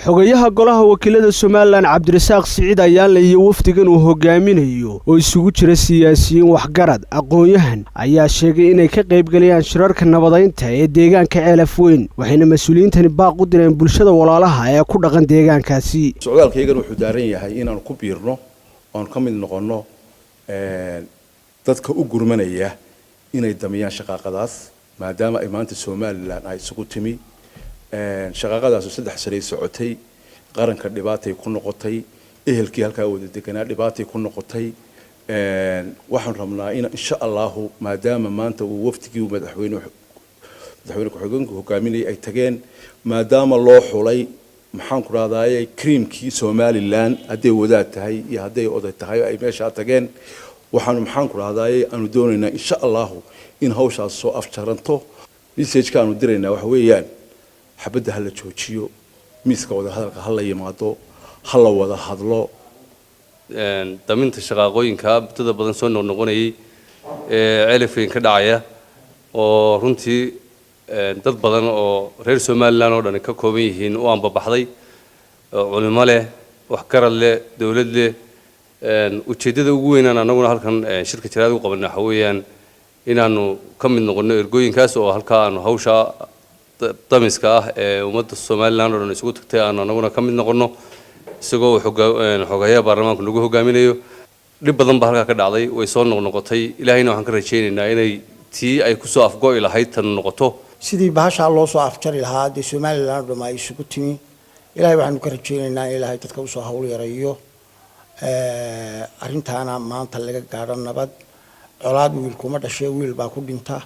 Xogayaha golaha wakiilada Somaliland, Cabdirasaaq Siciid Ayaanle, iyo wafdigan uu hogaaminayo oo isugu jira siyaasiyiin, waxgarad, aqoon-yahan, ayaa sheegay inay ka qaybgalayaan shirarka nabadaynta ee deegaanka Ceelaf Weyn, waxayna mas-uuliyiintani baaq u direen bulshada walaalaha ee ku dhaqan deegaankaasi. Socdaalkaygana wuxuu daaran yahay inaanu ku biirno oonu ka mid noqonno dadka u gurmanaya inay damiyaan shaqaaqadaas, maadaama ay maanta Somaliland ay isugu timi. Shaqaaqadaasu 3 sanay socotay, qaranka dhibaatay ku noqotay, ehelkii halkaa wada deganaa dhibaatay ku noqotay. Waxaan rabnaa in, insha Allahu, maadaama maanta uu wafdigii madaxweyne ku-xigeenku hogaaminayay ay tageen, maadaama loo xulay, maxaan ku rahdaayey, creamkii Somaliland, hadday wadaad tahay iyo hadday oday tahay, ay meeshaa tageen, waxaanu, maxaan ku rahdaayey, aanu doonaynaa, insha Allahu, in hawshaas soo afjaranto. Messageka aanu diraynaa waxa weeyaan: xabadda ha la joojiyo, miiska wadahadalka ha la yimaado, ha la wada hadlo. Daminta shaqaaqooyinka muddada badan soo noqnoqonayay ee Ceelafweyn ka dhacaya, oo runtii dad badan oo reer Somaliland oo dhan ka kooban yihiin u ambabaxday, culimo leh, waxgarad leh, dowlad leh. Ujeeddada ugu weynaan annaguna halkan shirka jaraa'id u qabanay waxa weeyaan inaanu ka mid noqonno ergooyinkaas, oo halkaa aanu hawsha damiska ah ee ummadda Somaliland oo dhan isugu tagtay aanu annaguna ka mid noqonno, isagoo xogayaha baarlamaanku nagu hogaaminayo. Dhib badan baa halkaa ka dhacday, way soo noqnoqotay. Ilaahayna waxaan ka rajaynaynaa inay tii ay kusoo afgo'i lahayd tan noqoto. Sidii bahashaa loo soo afjari lahaa dee Somaliland oo dham ay isugu timi, Ilahay waxaanu ka rajaynaynaa in Ilaahay dadka usoo hawl yareeyo, arrintaana maanta laga gaadho nabad. Colaad wiil kuma dhashay, wiil baa ku dhinta.